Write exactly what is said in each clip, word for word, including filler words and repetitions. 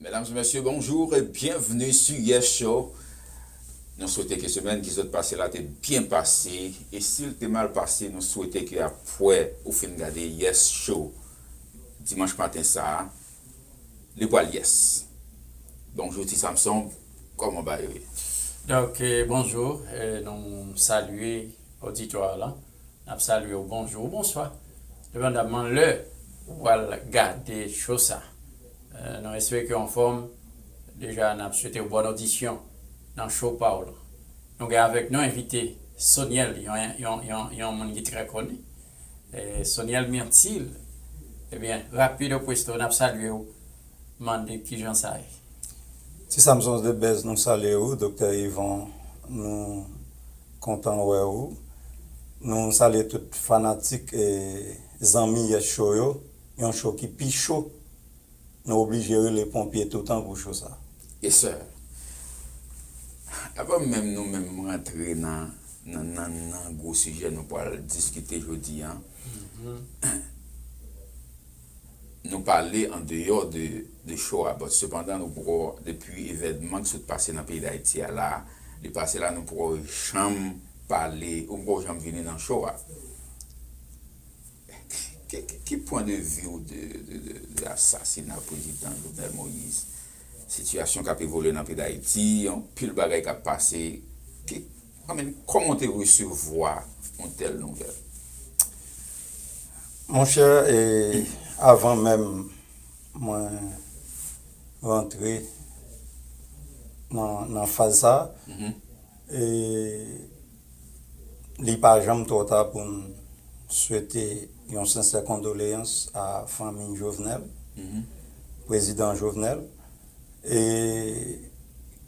Medam e mesye, bonjou e byenvni sou Yes Show. Nou swete ke semèn ki sot pase la te byen pase, e si l te mal pase, nou swete ke apre ou fin gade Yes Show dimanch maten sa a, li pral yes. Bonjou Ti Samson, kòman bagay yo ye? Donk, eh, bonjou, eh, nou salye oditwa a la. N ap salye w bonjou ou bonswa, depandamman lè ou pral gade show sa. Eh, nou espere ke w anfòm. Deja, n ap swete w bòn odisyon nan show pa w lan. Nou gen avèk nou envite Soniel, yon, yon, yon, yon moun ki trè koni. Eh, Soniel Myrtil, ebyen, rapido presto, n ap salye w, mande kijan sa ye. Ti Samson de Bèz, nou salye w, Doktè Yvon, nou kontan wè w. Nou salye tout fanatik e zanmi Yes Show yo, yon show ki pi cho. Nou oblije rele ponpye toutan pou cho sa. Yes sir. Avan menm nou menm rantre nan nan nan nan gwo sijè nou pral diskite jodi a, nou pale an deyò de de show a, but sepandan nou poko, depi evènman ki sot pase nan peyi Dayiti a la, li pase la, nou poko janm pale, ou poko janm vini nan show a. Ki, ki, ki pwen de vi w de, de, de, de asasina prezidan Jovenel Moïse? Sitiyasyon k ap evolye nan peyi Dayiti, anpil bagay k ap pase. Ki, I mean, kòman w te resevwa yon tèl nouvèl? Monchè, e avan menm mwen rantre nan, nan faz sa, e li pa janm twò ta pou n swete yon sensè kondoleyans a fanmi Jovenel, prezidan Jovenel, e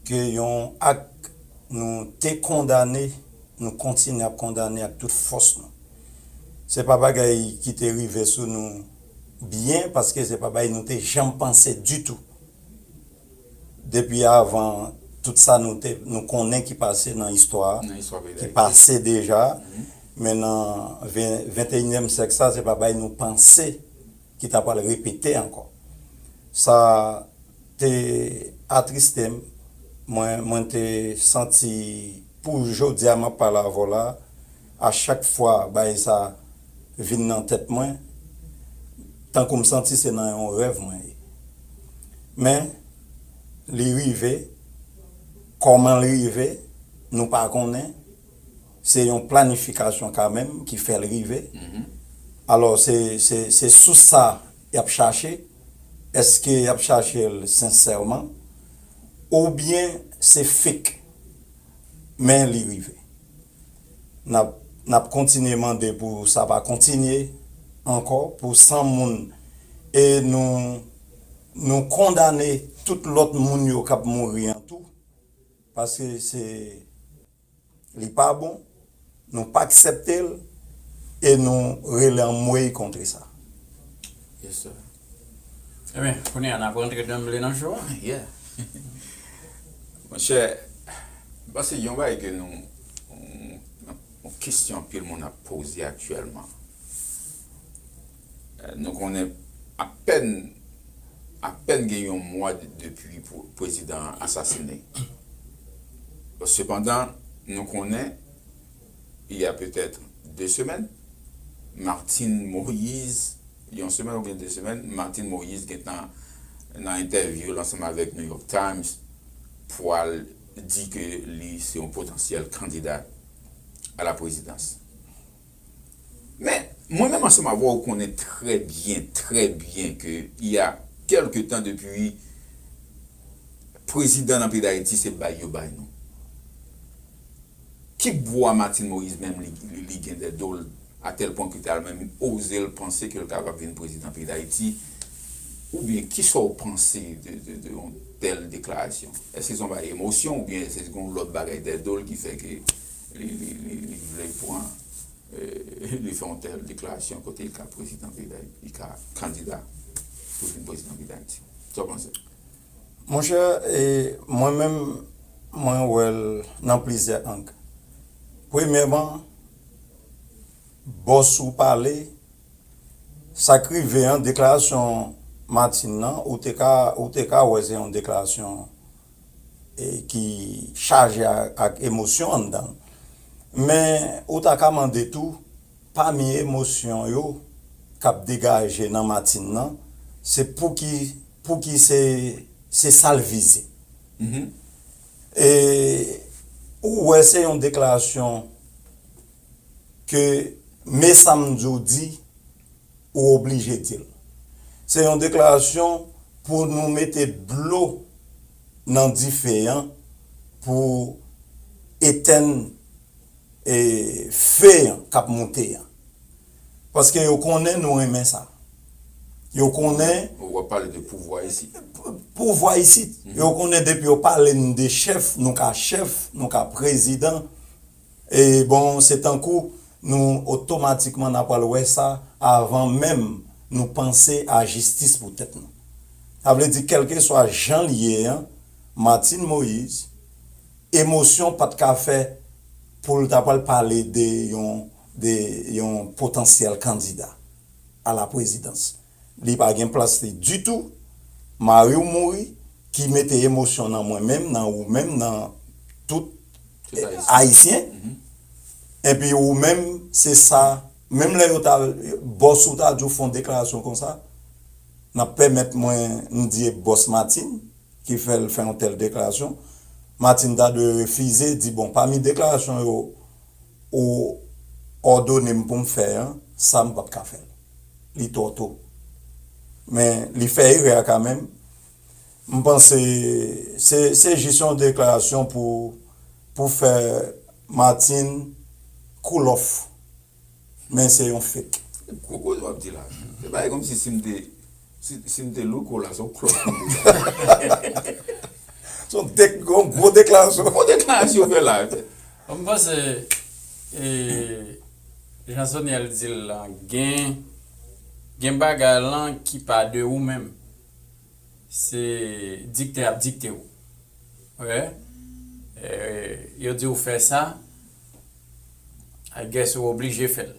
ke yon ak nou te kondane, nou kontinye ap kondane ak tout fòs nou. Se pa bagay ki te rive sou nou byen, paske se pa bagay nou te janm panse ditou. Depi avan tout sa nou te, nou konnen ki pase nan istwa, ki pase deja, men nan venteyinyèm syèk sa, se pa bagay nou panse ki ta pral repete ankò. Sa te atriste m. Mwen, mwen te santi, pou jodi a m ap pale avè w la, a chak fwa bagay sa vin nan tèt mwen, tankou m santi se nan yon rèv mwen ye. Men, li rive, kòman l rive, nou pa konnen, se yon planifikasyon kanmenm ki fè l rive. Alò, se, se, se sous sa y ap chache. Èske y ap chache l sensèman? Oubyen se fake? Men li rive. N ap, n ap kontinye mande pou sa pa kontinye ankò, pou san moun, e nou, nou kondane tout lòt moun yo k ap mouri an tou, paske se, li pa bon, nou pa aksepte l, e nou rele anmwey kontre sa. Yes sir. Ebyen, kounye a n ap rantre danble nan show a. Yeah. Monchè, m panse yon bagay ke nou, yon, yon kesyon anpil moun ap poze aktyèlman. Eh, nou konnen apèn, apèn gen yon mwa de- depi pou prezidan an asasine. Sepandan, nou konnen, il y a peut-être deux semaines, Martine Moïse, yon semèn oubyen de semèn, Martine Moïse gentan nan entèvyou l ansanm avèk New York Times pou al di ke li se yon potansyèl kandida a la prezidans. Men, mwen menm ansanm avè w, ou konnen trè byen, trè byen ke il y a quelque temps depi prezidan nan peyi Dayiti se bay yo bay nou. Ki bwa Martine Moïse menm li, li, li gen dèyè do l, a tèl pwen ke l ta menm oze l panse ke l kapab vin prezidan peyi Dayiti? Oubyen kisa w panse de, de, de yon tèl deklarasyon? Èske se yon bagay emosyon oubyen èske se yon lòt bagay dèyè do l ki fè ke li, li, li, li vle pran, eh, li fè yon tèl deklarasyon kote li ka prezidan peyi Dayiti, li ka kandida pou vin prezidan peyi Dayiti? Sa w panse? Monchè, e, mwen menm, mwen wè l nan plizyè ang. Premyèman, bòs ou pale, sa k rive an, deklarasyon Martine nan, ou te ka, ou te ka wè se yon deklarasyon e ki chaje ak, ak emosyon anndan l. Men ou ta ka mande tou, pami emosyon yo k ap degaje nan Martine nan, se pouki, pouki se, se sa l vize. E ou wè se yon deklarasyon ke, men sa m di w di, ou oblije di l. Se yon deklarasyon pou nou mete dlo nan dife an, pou etenn e, fe an k ap moute an. Paske yo konnen nou renmen sa. Yo konnen Ou w ap pale de pouvwa isit. Pouvwa isit. Yo konnen depi yo pale n de chèf, nou ka chèf, nou ka prezidan. E bon, se tankou nou otomatikman n ap pral wè sa avan menm nou panse a jistis pou tèt nou. Sa vle di, kèlkeswa jan l ye an, Martine Moïse, emosyon pa t ka fè pou l ta pral pale de yon, de yon potansyèl kandida a la prezidans. Li pa gen plas li ditou. Mari w mouri, ki mete emosyon nan mwen menm, nan ou menm, nan tout Tout Ayisyen. Ayisyen. Epi ou menm, se sa, menm lè yo ta, bòs ou ta di w fè yon deklarasyon konsa, n ap pèmèt mwen, m di e bòs Martine ki fè l fè yon tèl deklarasyon. Martine ta dwe refize, di, bon, pami deklarasyon yo ou òdone m pou m fè an, sa m p ap ka fè l. Li twò to. Men li fè erè a kanmenm. M panse se, se jis yon deklarasyon pou, pou fè Martine cool off. Men se yon fake. Gwo koze w ap di la. Se bagay kòmsi si m te, si, si m te louko la, se yon klòp. Se yon dek-, yon gwo deklarasyon. Gwo deklarasyon w fè la. Bon, m panse, e, jan Soniel di l lan, gen, gen bagay lan ki pa de ou menm. Se dikte ap dikte w. Wi. E, yo di w fè sa, I guess ou oblije fè l.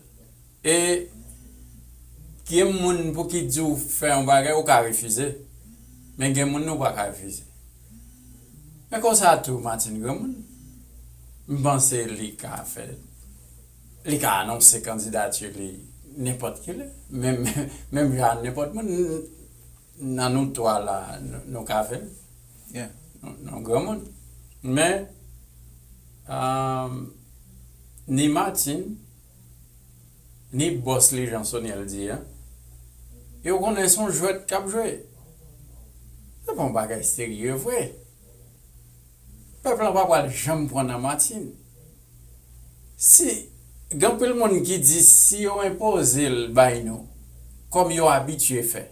E gen moun pou ki di w fè yon bagay, ou ka refize. Men gen moun ou pa ka refize. Men konsa tou, Martine granmoun, m panse li ka fè, li ka anonse kandidati li nenpòt ki lè. Menm, menm jan nenpòt moun, nan nou twa la, nou, nou ka fè l. Yeah. Nou, nou granmoun. Men, um, ni Martine, ni bòs li, jan Soniel di a, yo konnen se yon jwèt k ap jwe. Se pa yon bagay serye vre. Pèp lan pa pral janm pran nan Martine. Si, gen anpil moun ki di si yo enpoze l bay nou, kòm yo abitye fè,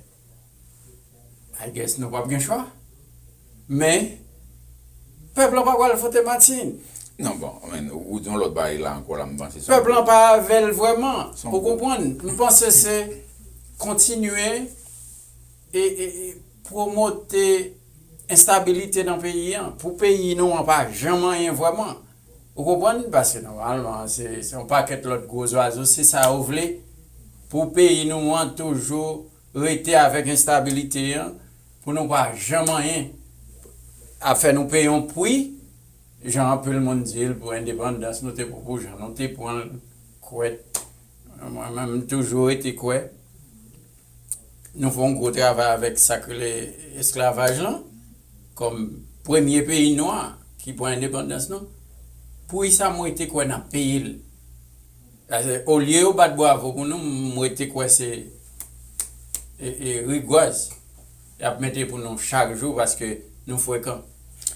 I guess nou p ap gen chwa. Men, pèp lan pa pral vote Martine. Non, bon, men, ou, ou di yon lòt bagay la ankò la, m panse se Pèp lan pa avè l vrèman. Ou konprann? M panse se kontinye e, e, e pwomote enstabilite nan peyi an. Pou peyi nou an pa janm anyen vrèman. Ou konprann? Paske nòmalman, se, se yon pakèt lòt gwo zwazo, se sa yo vle. Pou peyi nou an toujou rete avèk enstabilite an, pou nou pa janm anyen ap fè nou peye yon pri, jan anpil moun di l pou endepandans, nou te poko jan, nou te pran l kwèt. Mwen menm, m toujou rete kwè. Nou fè yon gwo travay avèk sa k rele esklavaj lan, kòm premye peyi nwa ki pran endepandans nou. Poukisa mwen te kwè n ap peye l? Paske olye yo bat bravo pou nou, mwen te kwè se, e, e, rigwaz y ap mete pou nou chak jou paske nou frekan.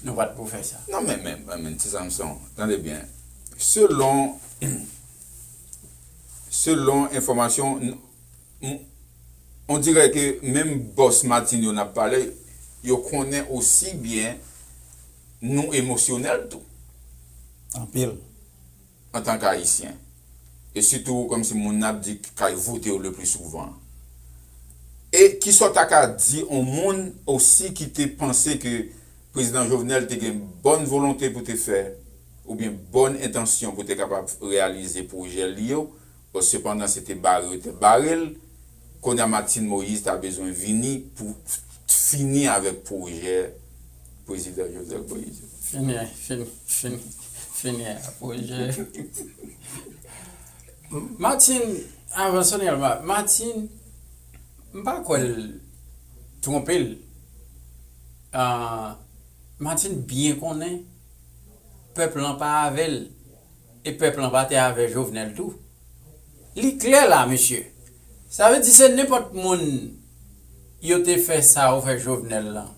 Nou pa t pou fè sa. Non, men, men, men, men, Ti Samson, tande byen. Selon, selon enfòmasyon, n-, m-, on dirait que menm bòs Martine yo n ap pale, yo konnen osi byen nou emosyonèl tou. Anpil. Antanke Ayisyen. E sitou kòmsi moun n ap di k al vote yo le pli souvan. E kisa w ta ka di on moun osi ki te panse ke Prezidan Jovenel te gen bòn volonte pou te fè, oubyen bòn entansyon pou te kapab reyalize pwojè li yo, bon, sepandan se te bare yo te bare l, Kounye a Martine Moïse ta bezwen vini pou fini avèk pwojè Prezidan Jovenel Moïse. Fini, fini, fini, fini a pwojè. Martine, avan Soniel, Martine, m pa kwè l twonpe l. Ah, Martine byen konnen pèp lan pa avè l. E pèp lan pa te avè Jovenel tou. Li klè la, mesye. Sa vle di se nenpòt moun yo te fè sa yo fè Jovenel lan.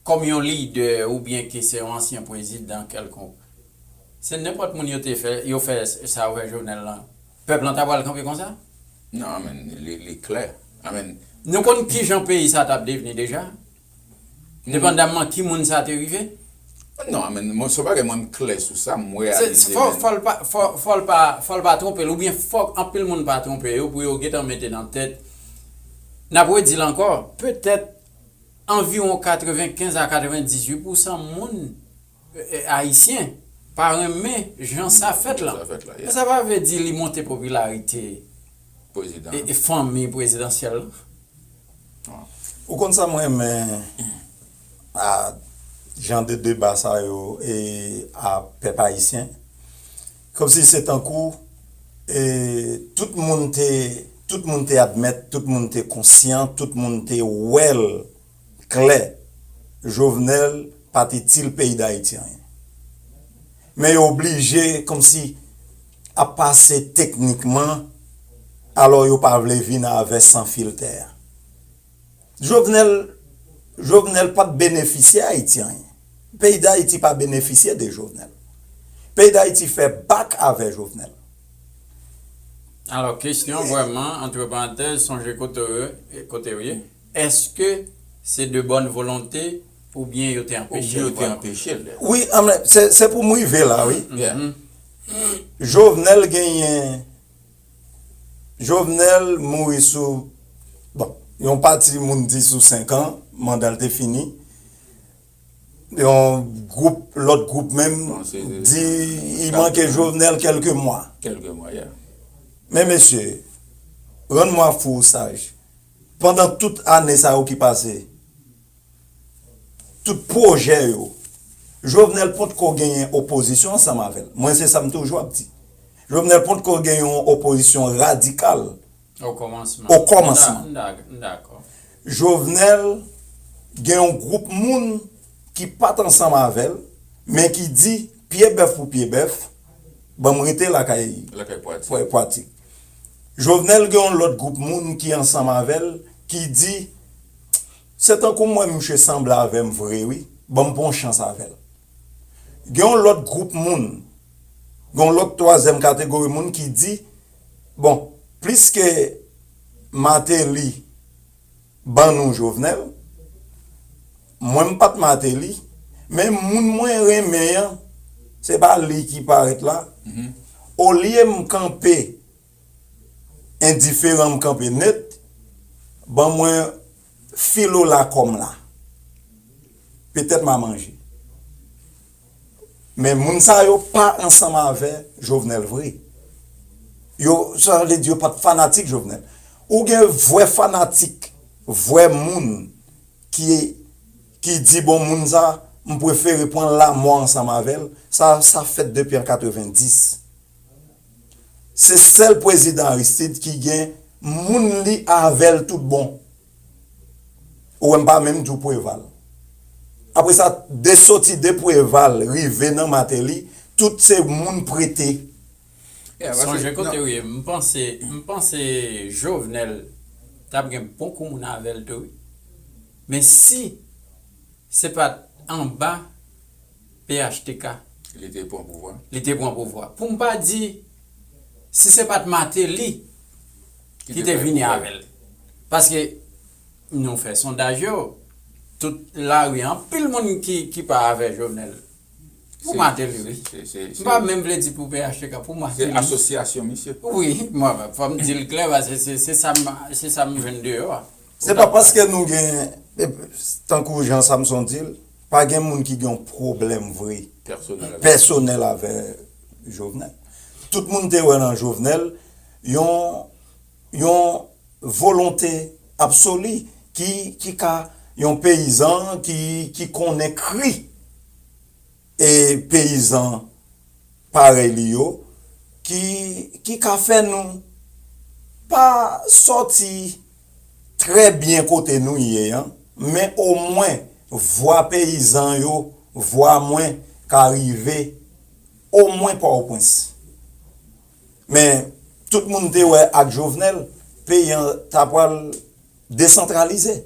Kòm yon lidè oubyen ke se yon ansyen prezidan kèlkonk. Se nenpòt moun yo te fè, yo fè sa yo fè Jovenel lan. Pèp lan ta pral kanpe konsa? Non, men li, li klè. Amen. Nou konn kijan peyi sa t ap devni deja? Depandamman ki moun sa te rive? Non, men mwen, se yon bagay mwen m klè sou sa, m reyalize. Fò l pa, fò, fò l pa, fò l pa twonpe l, oubyen fòk anpil moun pa twonpe yo pou yo gentan mete nan tèt. N ap redi l ankò, petèt anviwon katrevenkenz a katrevendizuit pousan moun e, e, ayisyen pa renmen jan sa fèt la. Men sa pa vle di li monte popilarite e, e fanmi prezidansyèl la. Ou konn sa m renmen a jan de deba sa yo e a pèp ayisyen? Kòmsi se tankou e, tout moun te tout moun te admèt, tout moun te konsyan, tout moun te wè l klè, Jovenel pa t itil peyi Dayiti anyen. Men yo oblije kòmsi ap pase teknikman, alò yo pa vle vin avè san filtè a. Jovenel, Jovenel pa t benefisye Ayiti anyen. Peyi Dayiti pa benefisye de Jovenel. Peyi Dayiti fè bak avè Jovenel. Alò, kesyon vrèman, antre parantèz, sonje kote w ye, èske se de bòn volonte oubyen yo te anpeche l vrèman? Wi, anmè, se, se pou m rive la, wi. Jovenel genyen, Jovenel mouri sou, bon, yon pati moun di sou senk an, manda l te fini. Yon gwoup, lòt gwoup menm di li manke Jovenel kèlke mwa. Kèlke mwa, yeah. Men mesye, rann mwa fou ou saj. Pandan tout ane sa yo ki pase, tout pwojè yo, Jovenel potko genyen opozisyon ansanm avè l. Mwen se sa m toujou ap di. Jovenel potko gen yon opozisyon radikal okòmansman. M dakò. Jovenel gen yon gwoup moun ki pa t ansanm avè l, men ki di, pye bèf pou pye bèf, ban m rete lakay Pwatik. Jovenel gen yon lòt gwoup moun ki ansanm avè l, ki di, se tankou m wè misye sanble avè m vre wi, ban m pran yon chans avè l. Gen yon lòt gwoup moun, gen yon lòt twazyèm kategori moun ki di, bon, pliske Martelly ban nou Jovenel, mwen m pa t Martelly, men moun mwen renmen an, se pa li ki parèt la. Olye m kanpe endiferan, m kanpe nèt, ban mwen filo la kòm la. Petèt m a manje. Men moun sa yo pa ansanm avè Jovenel vre. Yo, sa vle di yo pa t fanatik Jovenel. Ou gen vrè fanatik, vrè moun ki, ki di bon moun sa, m prefere pran lanmò ansanm avè l. Sa, sa fèt depi an katrevendis. Se sèl prezidan Aristide ki gen moun li avè l tout bon. Ou wè m pa menm di w Preval. Apre sa, de soti de Preval rive nan Martelly, tout se moun prete. Sonje kote w ye, m panse, m panse Jovenel t ap gen bon kou moun avè l tou wi. Men si se pa t anba P H T K. Li te pran pouvwa. Li te pran pouvwa. Pou m pa di, si se pa t Martelly ki te vini avè l. Paske, nou fè sondaj yo, tout lari, anpil moun ki, ki pa avè Jovenel. Pou Martelly, wi. M pa menm vle di pou P H T K, pou Martelly. Se asosyasyon, mesye. Wi, mwen, fò m di l klè, paske se, se sa m, se sa m jwenn deyò a. Se pa paske nou gen, tankou jan Samson di l, pa gen moun ki gen yon pwoblèm vre, pèsonèl avè Jovenel. Tout moun te wè nan Jovenel yon, yon volonte absoli ki, ki ka, yon peyizan ki, ki konnen kri e peyizan parèy li yo, ki, ki ka fè nou pa sòti trè byen kote nou ye an, men omwen vwa peyizan yo, vwa mwen ka rive omwen Pòtoprens. Men tout moun te wè ak Jovenel, peyi an ta pral desantralize.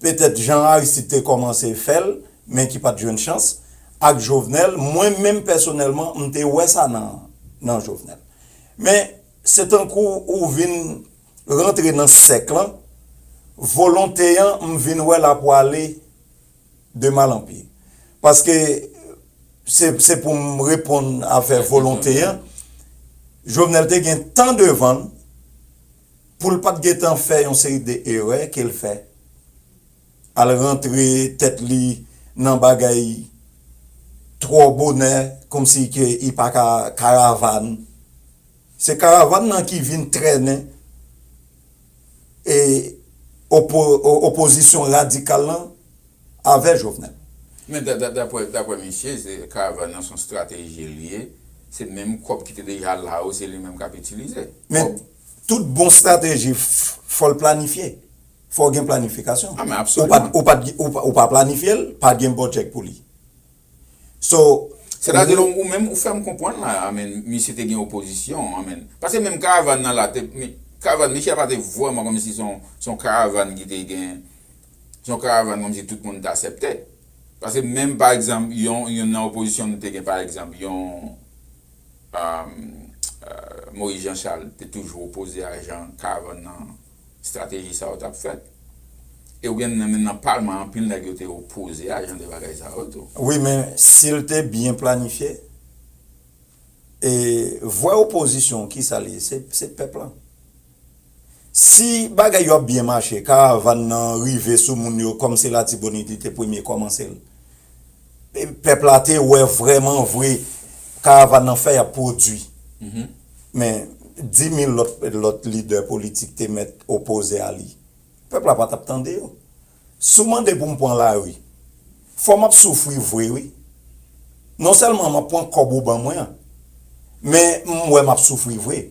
Petèt jan Aristide te kòmanse fè l, men ki pa t jwenn chans, ak Jovenel, mwen menm pèsonèlman, m te wè sa nan, nan Jovenel. Men se tankou ou vin rantre nan sèk lan, volonte an, m vin wè l ap pwale de mal an pye. Paske se, se pou m reponn afè volonte an, Jovenel te gen tan devan l pou l pa t gentan fè yon seri de erè ke l fè. Al rantre tèt li nan bagay twò bonè, kòmsi ke li pa ka karavàn. Se karavàn nan ki vin trennen e opo, o- opozisyon radikal lan avè Jovenel. Men da- da- dapre dapre misye, se karavàn nan se yon estrateji li ye. Se menm kòb ki te deja la yo, se li menm k ap itilize. Men Kòb- tout bon estrateji, f- fò l planifye. Fò gen planifikasyon. Ah, men Ou pa, absoliman. ou pa, ou pa, ou pa planifye l, pa gen bòdjèk pou li. So, Sètadi ou, ou menm ou fè m konprann la, amen, misye te gen opozisyon, amen. Paske menm karavàn nan la, te, mi- karavàn misye a pa te vrèman kòmsi se yon, se yon karavàn ki te gen, se yon karavàn kòmsi tout moun te aksepte. Paske menm, pa egzanp, yon, yon nan opozisyon nou te gen, pa egzanp, yon, um, uh, Moïse Jean Charles te toujou opoze a jan karavàn nan estrateji sa yo t ap fèt. E ou gen nan, nan palman anpil nèg yo te opoze a jan de bagay sa yo tou. Wi, men si l te byen planifye, e vwè opozisyon ki sa l ye, se, se pèp lan. Si bagay yo ap byen mache, karavàn nan rive sou moun yo kòm se Latibonit li te premye kòmanse l. E pèp la te wè vrèman vre karavàn nan fè y ap pwodui. Men dis mil lòt, lòt lidè politik te mèt opoze a li. Pèp la pa t ap tande yo. Si w mande pou m pran lari, fò m ap soufri vre wi. Non sèlman m ap pran kòb ou ban mwen an, men m wè m ap soufri vre.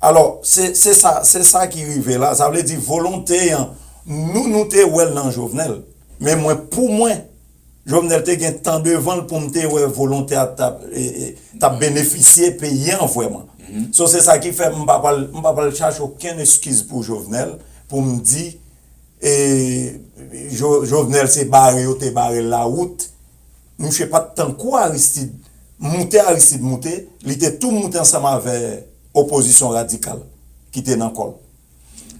Alò, se, se sa, se sa ki rive la. Sa vle di volonte an, nou, nou te wè l nan Jovenel. Men mwen, pou mwen, Jovenel te gen tan devan l pou m te wè volonte a t ap, e, e, t ap benefisye peyi an vrèman. So, se sa ki fè m pa pral, m pa pral chache okenn eskiz pou Jovenel, pou m di, e, Jo- Jovenel se bare yo te bare l lawout. Misye pa t tankou Aristide. Moute Aristide moute, li te tou moute ansanm avè opozisyon radikal ki te nan kò l.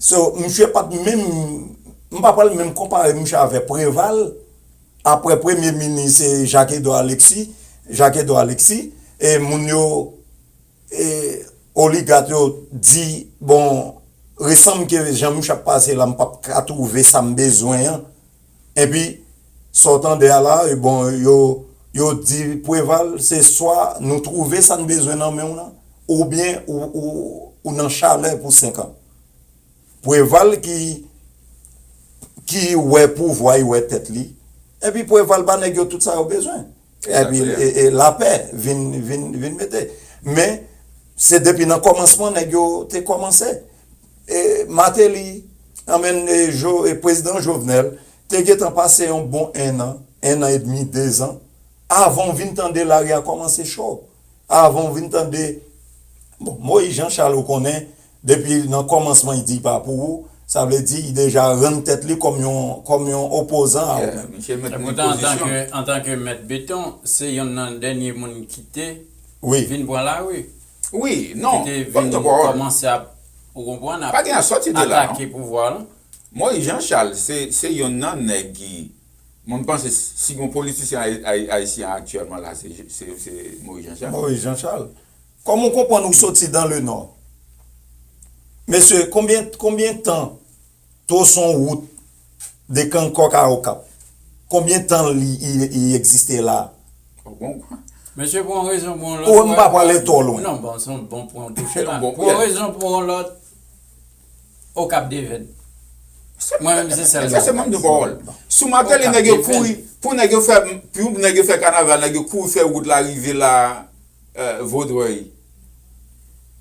So, misye pa t menm, m pa pral menm konpare misye avè Preval. Apre premye minis, se Jacques Edouard Alexis, Jacques Edouard Alexis, e moun yo, e oligat yo di, bon, resanm ke jan misye ap pase la, m p ap ka twouve sa m bezwen an. Epi, sa w tande a la, e bon, yo, yo di Preval, se swa nou twouve sa n bezwen nan men w lan, oubyen ou, ou, ou nan chalè pou senk an. Preval ki, ki wè pouvwa, li wè tèt li. Epi Preval ba nèg yo tout sa yo bezwen. Epi e, e lapè vin, vin, vin mete. Men, se depi nan kòmansman nèg yo te kòmanse. E Martelly, anmenn e, Jo, e prezidan Jovenel, te gentan pase yon bon en an, en an edmi, dezan, avan w vin tande lari a kòmanse cho. Avan w vin tande, bon, Moïse Jean Charles, ou konnen, depi nan kòmansman, li di li pa pou ou, sa vle di, li deja rann tèt li kòm yon, kòm yon opozan a ou menm. Misye met E li poutan, antanke, pozisyon. Antanke mèt beton, se yonn nan dènye moun ki te Wi. vin pran lari. Wi, non, Ki te ban vin m pawòl. Kòmanse ap, ou konprann, ap Pa gen a sòti de la, non. Atake pouvwa lan. Moïse Jean Charles, se, se yonn nan nèg ki, mwen, m panse si gon politisyen ay- ay- ayisyen aktyèlman la, se, se, se Moïse Jean Charles. Moïse Jean Charles. Kòman w konprann ou soti dans le nord? Mesye, konbyen, konbyen tan twoson wout de Kannkòk a Okap? Konbyen tan li, li, li egziste la? Bon, Mesye, pou yon rezon, pou yon lòt. Ou wè, m pa prale twò lwen. Non, bon, se yon bon pwen w touche la. Pou yon rezon, pou yon lòt, Okap devèn. Mwen menm, se sèl. Èske se manm de pawòl? Sou Mateli, nèg yo kouri, pou nèg yo fè, pou nèg yo fè kanaval, nèg yo kouri fè wout la rive la, Vodrèy.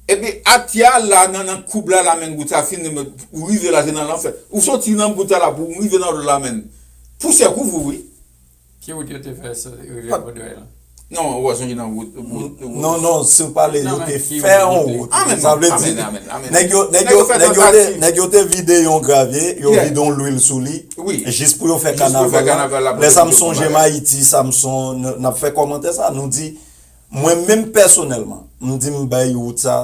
Epi atya la, nan, nan koub la, la menm wout sa fin, ou rive la, se nan lanfè. Ou soti nan wout sa la, pou ou rive nan lòt la, menm pousyè kouvri w, wi. Ki wout yo te fè rive Vodrèy la? Non, ou pa sonje nan wout. Non, non, si w pale, yo te fè yon wout. Sa vle di, nèg yo, nèg yo, nèg yo te, nèg yo te vide yon gravye, yo vide yon lwil sou li, jis pou yo fè kanaval la. Lè sa m sonje m Ayiti, sa m son, n ap fè kòmantè sa, nou di, mwen menm pèsonèlman, m di m bay wout sa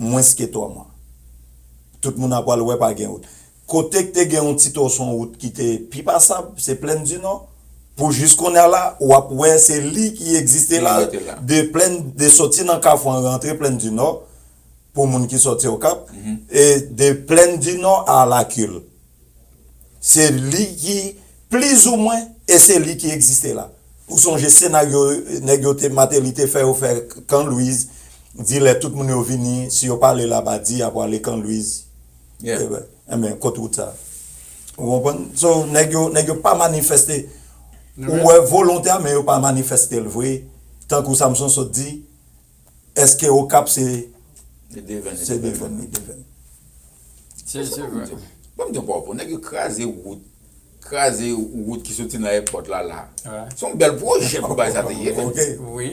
mwens ke twa mwa. Tout moun ap pral wè pa gen wout. Kote k te gen yon ti tòson wout ki te pi pasab, se Plèn di Nò. Pou jis kounye a la, w ap wè se li ki egziste la, de Plèn, de soti nan Kafou an rantre Plèn di Nò, pou moun ki soti Okap, e de Plèn di Nò a Lakil. Se li ki plizoumwen, e se li ki egziste la. Ou sonje senaryo nèg yo te, Mateli te fè yo fè Kan Lwiz, di lè tout moun yo vini, si yo pale laba, di y a prale Kan Lwiz. Enben, kot wout sa? Ou konprann? So, nèg yo, nèg yo pa manifeste. Ou wè volonte a, men yo pa manifeste l vre. Tankou Samson sot di, èske Okap se devèn li devèn? Se vre. Ban m di yon pawòl pou nèg yo kraze wout, kraze wout ki soti nan èpòt la la. Se yon bèl pwojè pou bagay sa te ye. Wi.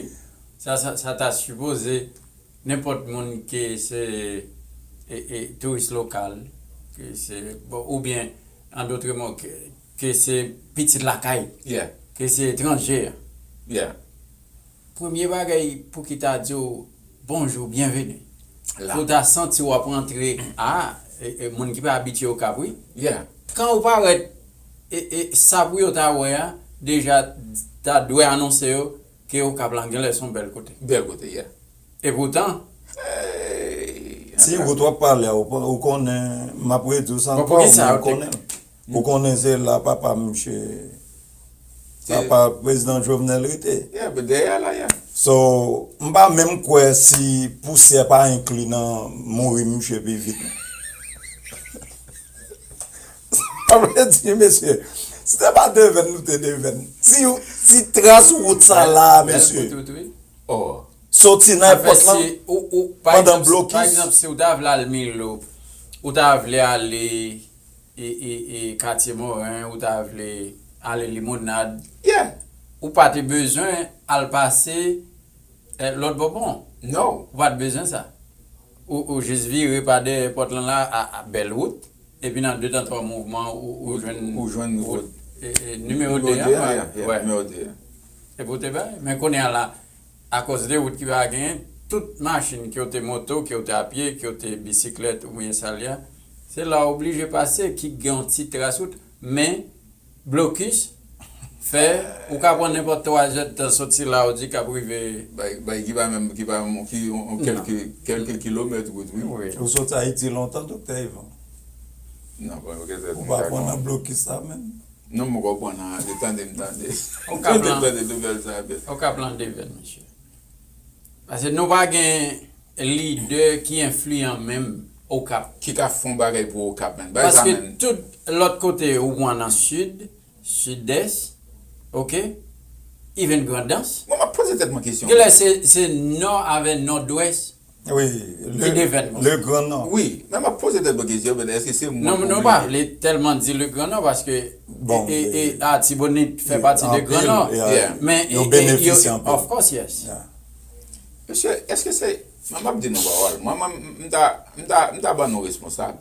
Sa, sa, sa ta sipoze nenpòt moun ke se e, e, touris lokal, ke se, bon, oubyen, an dòt mo, ke, ke se pitit lakay, ke se etranje. Premye bagay pou ki ta di w bonjou, byenveni. Pou ta santi w ap rantre a, e, e, moun ki pa abitye Okap, wi. Kan ou parèt, e, e, sa pou yo ta wè a, deja ta dwe anonse yo ke Okap la genlè se yon bèl kote. Bèl kote, yeah. Epoutan, Ti wout w ap pale a, ou konnen, m ap redi w sa ankò, ou konnen l. Ou konnen se la papa misye, papa prezidan Jovenel rete. So, m pa menm kwè si pousyè pa enkli nan mouri misye pi vit. Sa vle di, mesye, si te pa devèn nou te devèn. Ti, ti tras wout sa la, mesye. Soti nan èpòt lan pandan blokis. Pa egzanp, si w ta vle al Milo, ou ta vle ale e, e, e Katye Moren, ou ta vle ale Limonad, ou pa te bezwen al pase lòt bò pon. Ou pa t bezwen sa. Ou, ou jis vire pa dèyè èpòt lan la, a, a bèl wout. Epi nan de tan twa mouvman, ou, ou jwenn, ou jwenn wout, e, e, nimewo de a, nimewo de a. Epi w te bay. Men kounye a la, akòz de wout ki pa genyen, tout machin, ke w te moto, ke w te apye, ke w te bisiklèt, oubyen sa l ye a, se la w oblije pase, ki gen yon ti tras wout, men blokis fè ou ka pran nenpòt twa zèdtan soti la ou di k ap rive. Bay, bay ki pa menm, ki pa menm, ki yon, yon kèlke, kèlke kilomèt wout, wi. Ou sot Ayiti lontan, Doktè Ivan? Non, pa yon kèlke. Ou pa pran nan blokis sa menm? Non, m poko pran nan, se tande m tande. M tande, m tande nouvèl sa a. Okap lan devèn, mesye. Paske nou pa gen lidè ki enfliyan menm Okap. Ki ka fè yon bagay pou Okap, menm. Paske tout lòt kote ou pran nan sid, sidès, oke, even Grandans. Mwen, m ap poze tèt mwen kesyon. Genlè se, se nò avè nòdwès ki devèn konsa. Wi, men m ap poze tèt mwen kesyon, men èske se mwen ki oblije? Non, nou pa vle tèlman di le grand nò, paske e, e, Atibonit fè pati de gran nò. Men yo benefisye anpil. Of course, yes. Mesye, èske se, mwen, m ap di nou pawòl. Mwen, mwen, m ta, m ta, m ta ban nou responsab.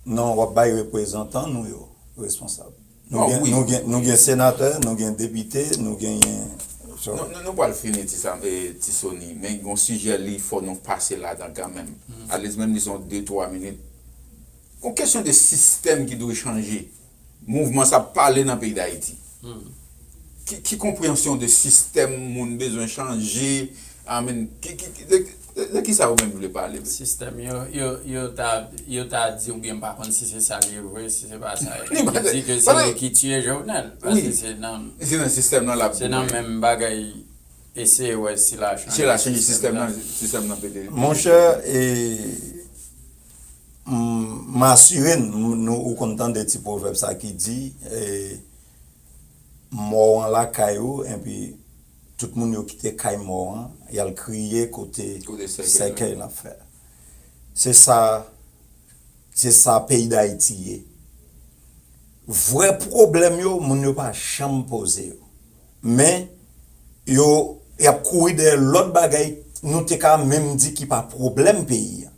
Non, w ap bay reprezantan nou yo responsab. Nou gen, nou gen, nou gen senatè, nou gen depite, nou genyen. Nou, nou, nou pral fini ti sa, e, ti Sony, men gon sijè li fò nou pase ladan kanmenm. At least menm li se yon de twa minit. Gon kesyon de sistèm ki dwe chanje. Mouvman sa ap pale nan peyi Dayiti. Ki, ki konpreyansyon de sistèm moun bezwen chanje? Amen. Ki, ki, ki, de, de, de ki sa ou menm vle pale? Sistèm yo, yo, yo ta, yo ta di oubyen m pa konn si se sa l ye vre, si se pa sa. Yo di ke se li ki tiye Jovenel. Paske se nan, se nan sistèm nan l ap, se nan menm bagay. eseye wè si l a chanje sistèm nan. Sistèm nan pete. Monchè, e, m, m asire n, m, nou, ou konn tande ti pwovèb sa ki di, e, mò an lakay ou, epi tout moun yo kite kay mò an, y al kriye kote sèkèy l ap fè. Se sa, se sa peyi Dayiti ye. Vrè pwoblèm yo, moun yo pa janm poze yo. Men, yo, y ap kouri dèyè lòt bagay, nou te ka menm di ki pa pwoblèm peyi a.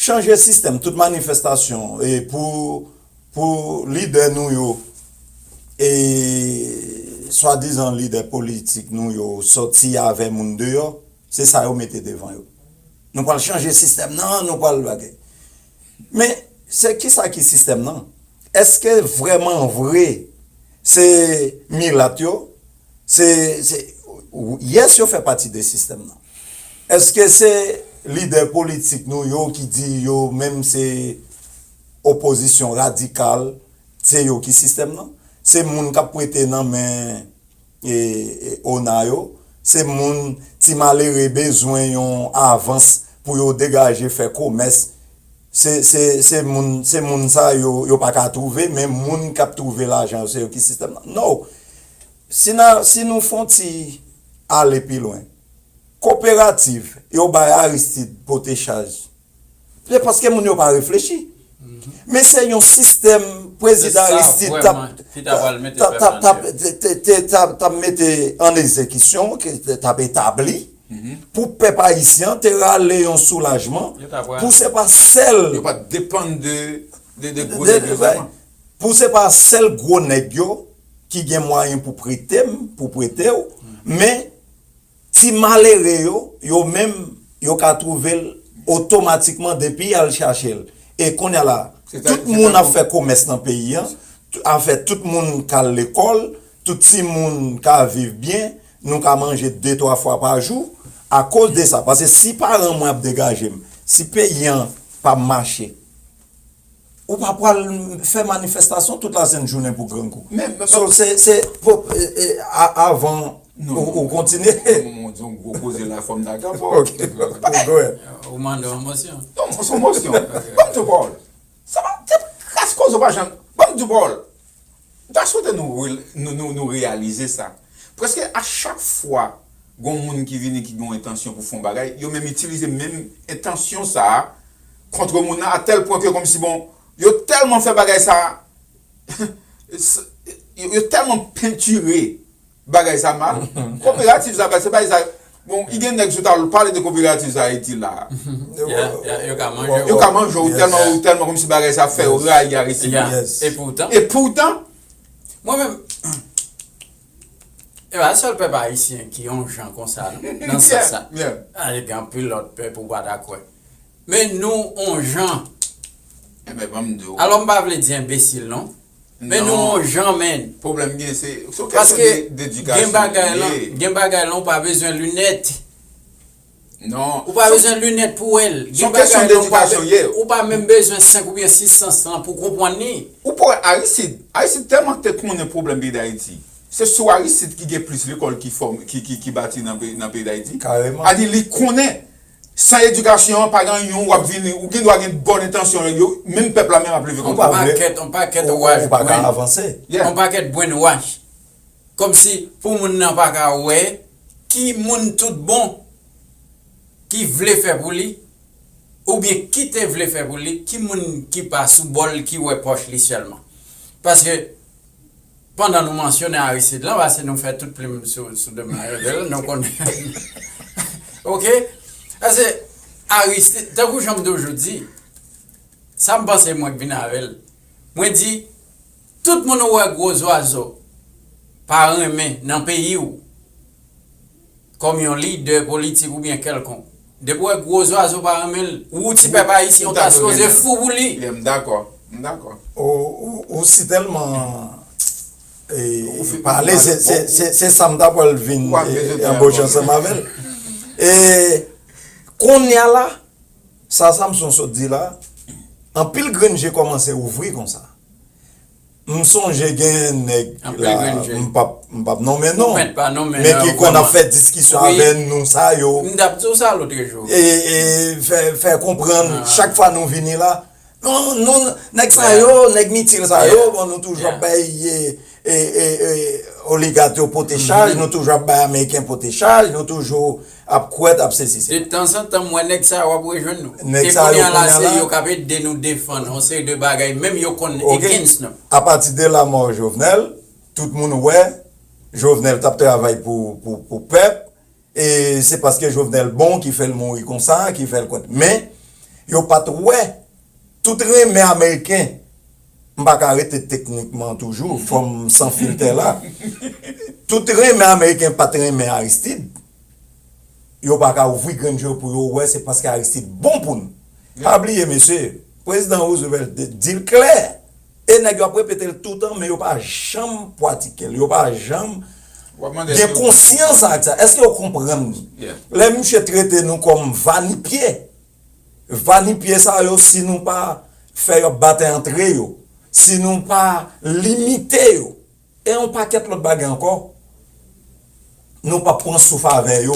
Chanje sistèm, tout manifestasyon, e pou, pou lidè nou yo, e swadizan lidè politik nou yo sòti avè moun deyò, se sa yo mete devan yo. Nou pral chanje sistèm nan, nou pral bagay. Men, se kisa ki sistèm nan? Èske vrèman vre se milat yo? Se, se, yes, yo fè pati de sistèm nan. Èske se lidè politik nou yo ki di yo menm se opozisyon radikal, se yo ki sistèm nan? Se moun k ap prete nan men e, e, ona yo, se moun ti malere bezwen yon avans pou yo degaje fè komès. Se, se, se moun, se moun sa yo, yo pa ka twouve, men moun k ap twouve lajan yo, se yo ki sistèm nan. No! Si, na, si nou fè yon ti ale pi lwen, koperativ, yo bay Aristide pote chaj. Se paske moun yo pa reflechi. Men se yon sistèm prezidan Aristide t ap mete an egzekisyon, t ap etabli, pou pèp ayisyen an te rale yon soulajman pou se pa sèl. Yo pa depann de, de, de gwo nèg yo sèlman. Pou se pa sèl gwo nèg yo ki gen mwayen pou prete m, pou prete w, men ti malere yo, yo menm, yo ka twouve l otomatikman depi y al chache l. E kounye a la, tout moun ap fè komès nan peyi an, afè tout moun ka al lekòl, tout timoun ka viv byen, nou ka manje de twa fwa pa jou, akoz de sa. Paske si paran mwen ap degaje m, si peyi an pa mache, ou pa pral fè manifestastasyon tout lasent jounen pou grangou. So, se, se, avan ou kontinye. Ou di yon gwo koze la fòm dakò. Ok. Go ahead. Ou mande yon mosyon. Non, se yon mosyon. Ban m di w pawòl. Sa pa, se kras koze w pa janm. Ban m di w pawòl. M ta swete nou, nou, nou, nou reyalize sa. Prèske a chak fwa gon moun ki vini ki gen yon entansyon pou fè yon bagay, yo menm itilize menm entansyon sa a kont moun nan, a tèl pwen ke kòmsi bon, yo tèlman fè bagay sa a, yo, yo tèlman pentire bagay sa mal. Koperativ sa, se bagay sa, bon, i gen nèg sou ta pale de koperativ sa Ayiti la. Yo ka manje w. Yo ka manje w tèlman, ou tèlman kòmsi bagay sa fè yo rayi Ayiti. E poutan. E poutan. Mwen menm, e pa sèl pèp ayisyen ki yon jan konsa, non, nan sans sa. Gen anpil lòt pèp ou pa ta kwè. Men nou on jan. Enben, ban m di w. Alò, m pa vle di enbesil, non. Men nou on jan, men. Pwoblèm gen, se, se yon kesyon de, dedikasyon. Paske gen bagay lan, gen bagay lan, ou pa bezwen linèt. Non. Ou pa bezwen linèt pou wè l. Gen bagay lan, ou pa, ou pa menm bezwen senk oubyen sis sans lan pou konprann li. Ou pa wè Aristide, Aristide tèlman te konnen pwoblèm peyi Dayiti. Se sou Aristide ki gen plis lekòl ki fòm, ki, ki, ki bati nan peyi, nan peyi Dayiti. Kareman. A di li konnen. San edikasyon an, pa gen anyen, w ap vini, ou gen dwa gen bòn entansyon, yo, menm pèp la menm ap leve kont ou. On pakèt, on pakèt brainwash. Ou pa ka avanse. On pakèt brainwash. Kòmsi pou moun nan pa ka wè ki moun tout bon ki vle fè pou li, oubyen ki te vle fè pou li, ki moun ki pa sou bò l, ki wè pòch li sèlman. Paske, pandan nou mansyone Aristide lan, paske nou fè tout plim sou, sou demen avè l, nou konnen. Oke? Paske Aristide, tankou jan m toujou di, sa m panse mwen k vin avè l. Mwen di, tout moun ou wè gwo zwazo pa renmen nan peyi w, kòm yon lidè politik oubyen kèlkonk. Depi w wè gwo zwazo pa renmen l, ou ti pèp ayisyen ou ta sipoze fou pou li. M dakò, m dakò. Ou, ou, ou si tèlman e, pale, se, se, se, se sa m ta pral vin e, anboche ansanm avè l. E kounye a la, sa Samson sot di la, anpil grenn je kòmanse ouvri konsa. M sonje gen nèg la, m p ap, m p ap nonmen non, men ki konn ap fè diskisyon avè nou sa yo, e, e fè, fè konprann chak fwa nou vini la, non, non, nèg sa yo, nèg mitil sa yo, bon, nou toujou ap bay, e, e, e, e, oligat yo pote chaj, nou toujou ap bay ameriken pote chaj, nou toujou ap kwèt, ap sesi, sela. De tanzantan, m wè nèg sa yo ap rejwenn nou. E kounye a la, se yo k ap ede nou defann yon seri de bagay, menm yo konn against nou. Apati de lanmò Jovenel, tout moun wè Jovenel t ap travay pou, pou, pou pèp, e se paske Jovenel bon ki fè l mouri konsa, ki fè l kwèt. Men, yo pa t wè, tout renmen ameriken, m pa ka rete teknikman toujou, fò m san filtè la. Tout renmen ameriken pa t renmen Aristide. Yo pa ka ouvri grenn je yo pou yo wè se paske Aristide bon pou nou. Pa bliye, mesye, prezidan Roosevelt di l klè. E nèg yo ap repete l toutan, men yo pa janm pratike l. Yo pa janm gen konsyans ak sa. Èske yo konprann li? Lè misye trete nou kòm vanipye, vanipye sa yo, si nou pa fè yo batay antre yo, si nou pa limite yo, e yon pakèt lòt bagay ankò, nou p ap pran souf avè yo.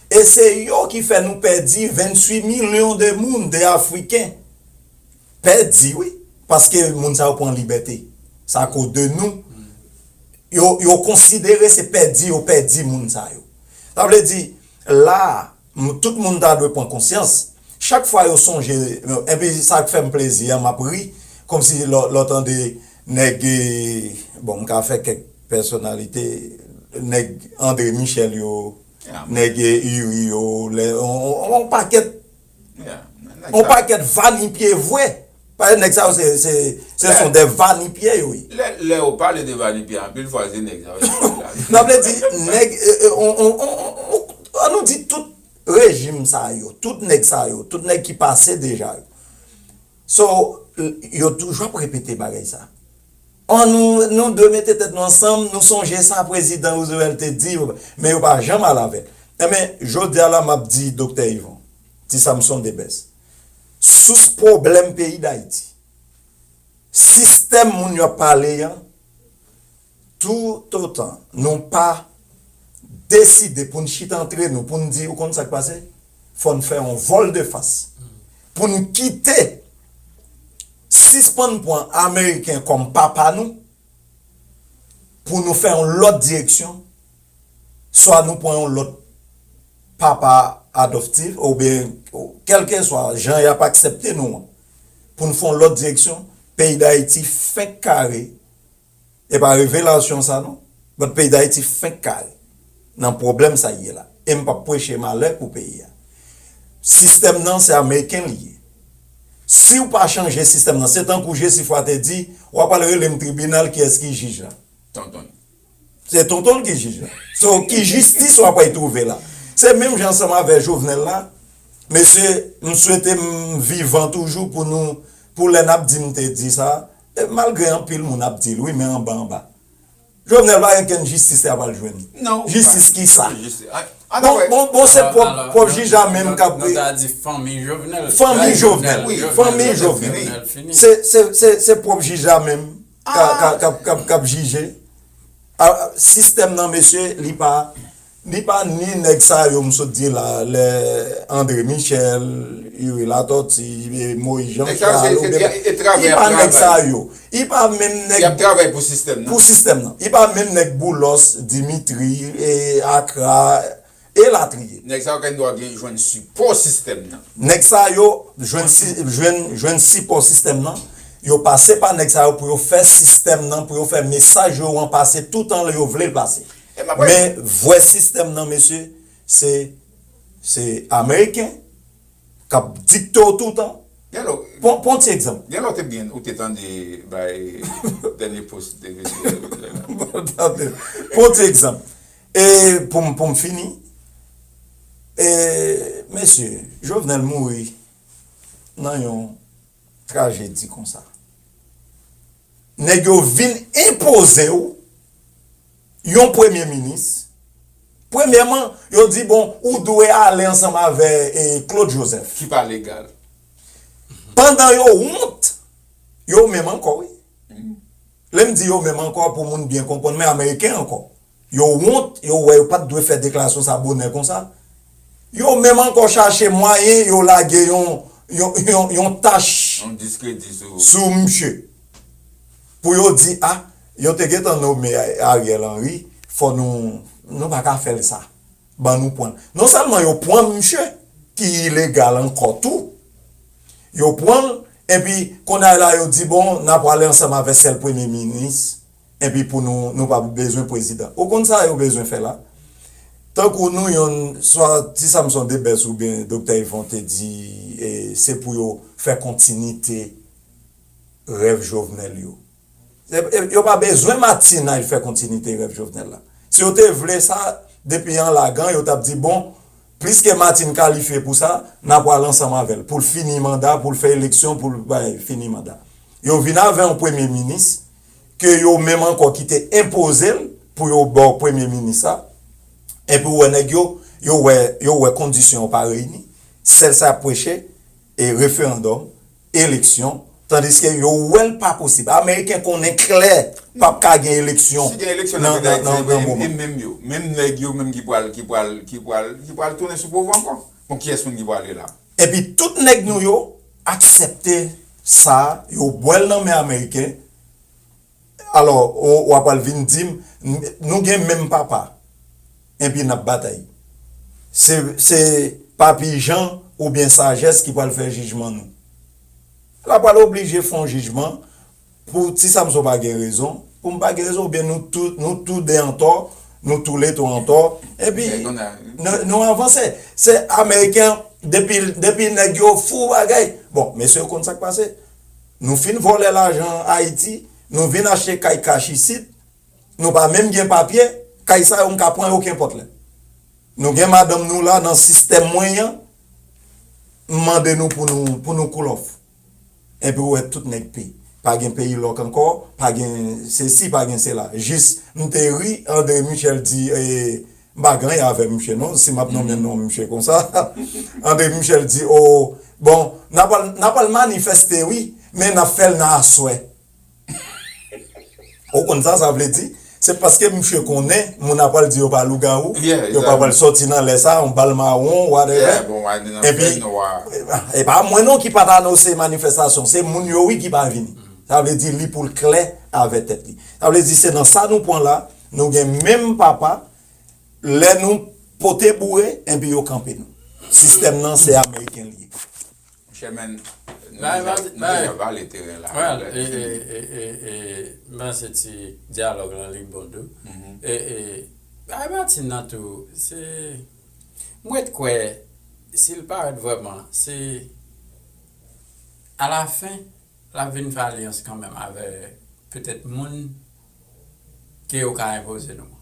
E se yo ki fè nou pèdi venntuit milyon de moun, de Afriken. Pèdi, wi. Paske moun sa yo pran libète. Sa akoz de nou. Yo, yo konsidere se pèdi yo pèdi moun sa yo. Sa vle di, la, m, tout moun ta dwe pran konsyans. Chak fwa yo sonje, epi sa k fè m plezi a, m ap ri, kòmsi lè, lè w tande nèg, e, bon, m ka fè kèk pèsonalite, nèg André Michel yo, nèg, e, Youri yo, lè, on, on, on pakèt, on pakèt vanipye vre. Paske nèg sa yo se, se, se son de vanipye yo ye. Lè, lè yo pale de vanipye, anpil fwa se nèg sa yo ki pale la. Sa vle di, nèg, e, e, on, on, on, on, on, an nou di tout rejim sa yo, tout nèg sa yo, tout nèg ki pase deja yo. So, yo toujou ap repete bagay sa. An nou, nou dwe mete tèt nou ansanm, nou sonje sa prezidan Roosevelt te di, men yo pa janm al avè l. Enben, jodi a la, m ap di Doktè Yvon, ti Samson Debès, sous pwoblèm peyi Dayiti, sistèm moun yo ap pale an, toutotan nou pa deside pou n chita antre nou, pou n di, ou konn sa k pase? Fò n fè yon vòl de fas. Pou n kite, sispann pran Ameriken kòm papa nou, pou nou fè yon lòt direksyon, swa nou pran yon lòt papa adoptif, oubyen kèlkeswa jan y ap aksepte nou an, pou n fè yon lòt direksyon, peyi Dayiti fenk kare, e pa revelasyon sa non, but peyi Dayiti fenk kare nan pwoblèm sa l ye la. E m p ap preche malè pou peyi a. Sistèm nan se ameriken li ye. Si w pa chanje sistèm nan, se tankou Jesifwa te di, w ap al rele m tribinal, kiyès ki jij la? Tonton l. Se tonton l ki jij la. So, ki jistis w ap al twouve la? Se menm jan ansanm avè Jovenel la. Mesye, m swete m vivan toujou pou nou, pou lè n ap di m te di sa, e malgre anpil moun ap di l, wi, men anba anba. Jovenel pa gen kenn jistis y ap al jwenn. Non. Jistis ki sa? Bon, bon, bon, se pwòp, pwòp jij la menm k ap. Nou ta di fanmi Jovenel. Fanmi Jovenel. Fanmi Jovenel. Se, se, se, se pwòp jij la menm k ap, k ap, k ap, k ap jije. A, sistèm nan, mesye, li pa, li pa ni nèg sa yo m sot di la, lè André Michel, Youri Latortue, e, Moïse Jean Charles, oubyen, li pa nèg sa yo. Li pa menm nèg. Y ap travay pou sistèm nan. Pou sistèm nan. Li pa menm nèg Boulos, Dimitri, e, Akra, elatriye. Nèg sa yo gen dwa gen, jwenn sipò sistèm nan. Nèg sa yo jwenn si-, jwenn, jwenn sipò sistèm nan. Yo pase pa nèg sa yo pou yo fè sistèm nan, pou yo fè mesaj yo an pase toutan yo vle l pase. Men vwè sistèm nan, mesye, se, se Ameriken k ap dikte w toutan. Pran, pran ti egzanp. Gen lè w te byen, ou te tande bay dènye post de Venezuela. Pran ti egzanp. E pou m, pou m fini, e, mesye, Jovenel mouri nan yon trajedi konsa. Nèg yo vin enpoze w yon premye minis. Premyèman, yo di, bon, ou dwe ale ansanm avè, e, Claude Joseph. Ki pa legal. Pandan yo wont, yo menm ankò, wi. Lè m di yo menm ankò, pou moun byen konprann, men Ameriken ankò. Yo wont, yo wè yo pa t dwe fè deklarasyon sa bonè konsa. Yo menm ankò chache mwayen, yo lage yon, yon, yon, yon tach Yon diskredi sou sou misye. Pou yo di, a, yo te gentan nome Ariel Henry, fò nou, nou pa ka fè l sa. Ban nou pran l. Non sèlman yo pran misye, ki ilegal ankò tou, yo pran l, epi kounye a la yo di, bon, n a prale ansanm avè sèl premye minis, epi pou nou, nou pa bezwen prezidan. Ou konn sa yo bezwen fè la? Tankou nou yonn, swa Ti Samson Debès oubyen Doktè Yvon te di, e, se pou yo fè kontinite rèv Jovenel yo. E, e, yo pa bezwen Martine al fè kontinite rèv Jovenel la. Si yo te vle sa, depi an lagan, yo t ap di, bon, pliske Martine kalifye pou sa, n a pral ansanm avè l, pou l fini manda, pou l fè eleksyon, pou l bay fini manda. Yo vin avè yon premye minis, ke yo menm ankò ki te enpoze l pou yo ba w premye minis sa, epi w wè nèg yo, yo wè, yo wè kondisyon yo pa reyini, sèl sa y ap preche, e referandòm, eleksyon, tandiske yo wè l pa posib. Ameriken konnen klè p ap ka gen eleksyon Si gen eleksyon nan nan, nan, nan, nan, nan e, moman. E menm yo, menm nèg yo menm ki pral, ki pral, ki pral, ki pral tounen sou pouvwa ankò. Bon, kiyès moun ki prale la? Epi tout nèg nou yo aksepte sa, yo bwè l nan men Ameriken, Alò, w, w ap al vin di m, n, nou gen menm papa, epi n ap batay. Se, se Papi Jan oubyen Sajès ki pral fè jijman nou. L ap pral oblije fè yon jijman pou Ti Samson pa gen rezon, pou m pa gen rezon, oubyen nou tou, nou tou de antò, nou toulètou antò, epi nou, nou avanse. Se Ameriken, depi, depi nèg yo fou bagay. Bon, mesye yo konn sa k pase. Nou fin vòlè lajan Ayiti, nou vin achte kay kach isit, nou pa menm gen papye, kay sa yo m ka pran yo kenpòt lè. Nou gen madanm nou la nan sistèm mwen an, m mande nou pou nou, pou nou cool off. Epi ou wè tout nèg peye. Pa gen peyi lòk ankò, pa gen sesi, pa gen sela. Jis, m te ri, André Michel di, e, M pa gen anyen avè misye non, si m ap nonmen non misye konsa. André Michel di, o, bon, n a pral, n a pral manifeste wi, men n ap fè l nan aswè. Ou konn sa sa vle di? Se paske misye konnen moun ap pral di yo pa lougawou, yo pa pral sòti nan lè sa, yon bal mawon, whatever. Epi, e pa mwen non ki pa t anonse manifestasyon, se moun yo wi ki pa vini. Sa vle di li pou l klè avè tèt li. Sa vle di se nan sa nou pran la, nou gen menm papa, Lè nou pote boure, enpi yo kanpe nou. Sistèm nan se ameriken li ye. Monchè, men, nou deja, nou deja vale teren la. Well, e, e, e, e, e, m panse ti dyalòg lan li bon tou. E, e, bagay Martine nan tou, se, m ret kwè, si l parèt vrèman, se, alafen, l ap vin fè alyans kanmenm avè petèt moun ke yo ka enpoze nou an.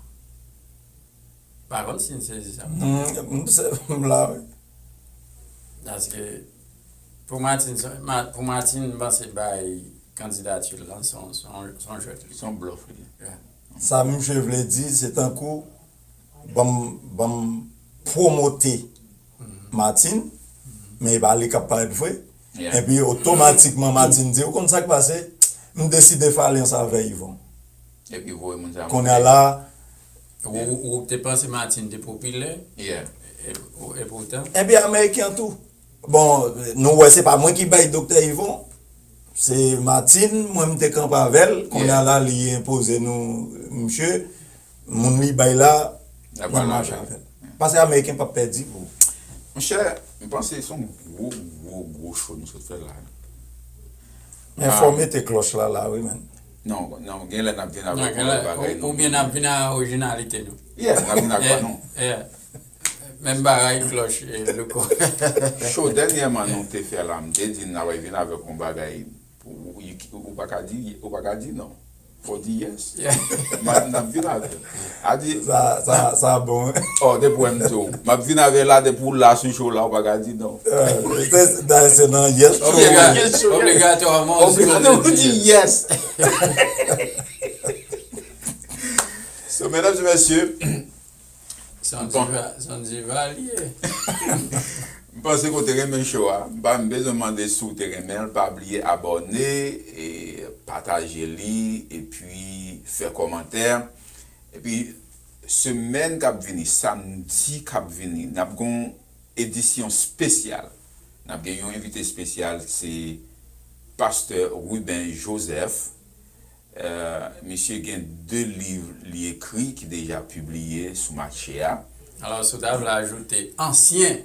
Pa konn si n sezi sa. M, m, se, m la, wi. Paske pou Martine, se, Ma-, pou Martine, m panse bay kandidati l lan se yon, se yon, se yon jwèt li. Se yon blòf li ye. Yeah. Sa misye vle di, se tankou, ban m, ban m pwomote Martine, men e pa li k ap parèt vre. Epi otomatikman Martine di, ou konn sa k pase? M deside fè alyans avè Yvon. Epi voye moun sa monte. Kounye a la, ou, ou, ou te panse Martine te popilè? E, e poutan. Epi ameriken an tou. Bon, nou wè se pa mwen ki bay Doktè Yvon. Se Martine, mwen m te kanpe avè l. Kounye a la, li enpoze nou, misye. Moun li bay la, li mache avè l. Paske ameriken p ap pèdi pou. Monchè, m panse se yon gwo, gwo, gwo show nou sot fè la. Men fò w mete klòch la la, wi, men. Non, non, gen lè n ap vin avèk yon lòt bagay, non. Oubyen n ap vin a orijinalite nou. Yeah, n ap vin ak pa nou. Menm bagay klòch, e, louko. Show dènyèman nou te fè la, m te di n ap vin avèk yon bagay Ou, ou, ou pa ka di, ou pa ka di non. Fò w di yes. N ap vin avè l. A di, sa, sa, sa bon. Oh, depi w wè m di w, m ap vin avè l la, depi w la sou show la, ou pa ka di non. Se, dayè se nan yes show. Obligatwaman, ou di yes. So, medam e mesye, Se yon diva, se yon diva li ye. M panse ke w te renmen show a. M pa, m bezwen mande si w te renmen l. Pa bliye abòne e pataje li, epi fè kòmantè. Epi semèn k ap vini, samdi k ap vini, n ap gen yon edisyon espesyal. N ap gen yon envite espesyal, se pastè Ruben Joseph. Euh, misye gen de liv li ekri ki deja pibliye sou mache a. Alò, si w ta vle ajoute ansyen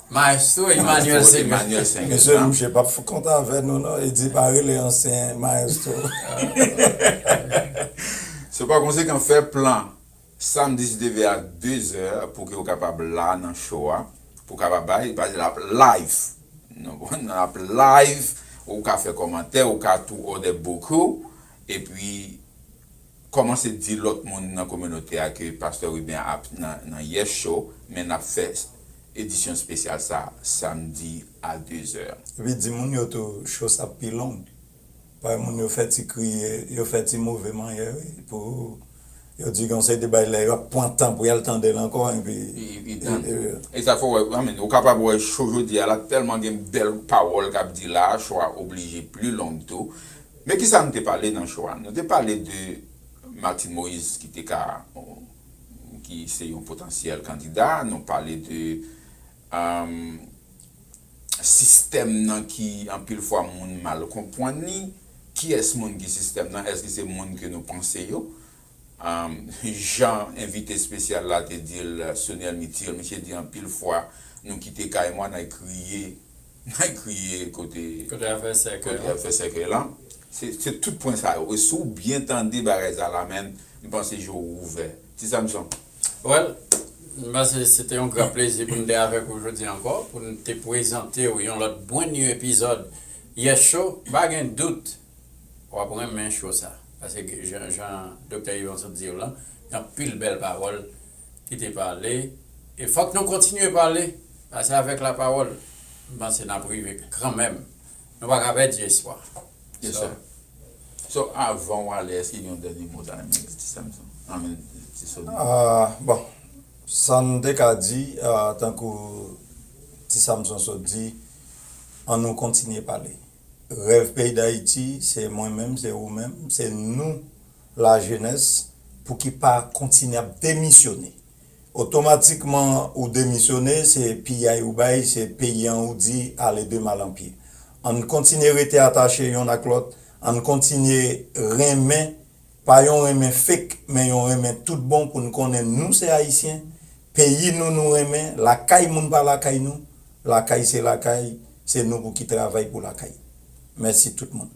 Maestro Emmanuel Maestro Emmanuel Senguet. Mesye, misye p ap fout kontan avè nou, non. E di pa rele ansyen maestro. Se pa konsekan, fè plan samdi si Dye vle a de zè pou ke w kapab la nan show a, pou w kapab bay, paske l ap live. Nou konprann, l ap live, ou ka fè kòmantè, ou ka tou òdè bokou, epi kòmanse di lòt moun nan kominote a ke pastè Ruben ap nan, nan Yes Show, men n ap fè edisyon espesyal sa samdi a de zè. Epi di moun yo tou, show sa ap pi long. Parèy moun yo fè ti kriye, yo fè ti move manyè, wi, pou yo di gen yon seri de bagay la, y ap pran tan pou y al tande l ankò, epi Li, li, li e, tan. E, e, E sa fè w wè, I mean, ou kapab wè show jodi a la, tèlman gen bèl pawòl k ap di la, show a oblije pli long tou. Men kisa nou te pale nan show a? Nou te pale de Martine Moïse ki te ka, ki se yon potansyèl kandida. Nou pale de, um, sistèm nan ki anpil fwa moun mal konprann li. Kiyès moun ki sistèm nan? Èske se moun ke nou panse yo? Um, jan envite espesyal la te di l, Sonel Mitil, misye di anpil fwa nou kite kay mwen, n al kriye, n al kriye kote Kote afè sèkèy kote lan. Afè sèkèy lan. Se, se tout pwen sa yo. E si w byen tande bagay sa la, men, m panse je w ouvè. Ti Samson. Well, m panse se te yon gran plezi pou n te avèk ou jodi ankò, pou n te prezante w yon lòt brand new epizòd Yes Show. Pa gen dout, w ap renmen show sa. Paske jan, jan Doktè Yvan sot di w lan, gen anpil bèl pawòl ki te pale. E fòk nou kontinye pale, paske avèk lapawòl, m panse n ap rive kanmenm. Nou pa ka pèdi espwa. Yes, sir. So, avan w ale, èske gen yon dènye mo w ta renmen di, Ti Samson? I mean, Ti Sony? Ah, bon, sa n te ka di, ah, tankou Ti Samson sot di, ann nou kontinye pale. Rèv peyi Dayiti, se mwen menm, se ou menm, se nou, lajenès, pou ki pa kontinye ap demisyone. Otomatikman, ou demisyone, se piyay ou bay, se peyi an ou di, ale de mal an pye. Ann kontinye rete atache yonn ak lòt, ann kontinye renmen, pa yon renmen fake, men yon renmen tout bon pou n konnen nou se Ayisyen, peyi nou nou renmen, lakay moun pa lakay nou, lakay se lakay, se nou pou ki travay pou lakay. Mèsi tout moun.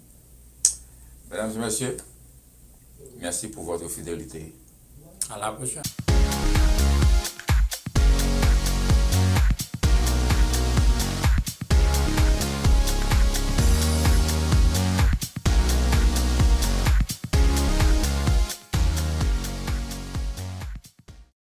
Mesdames et messieurs, merci pour votre fidélité. À la prochaine.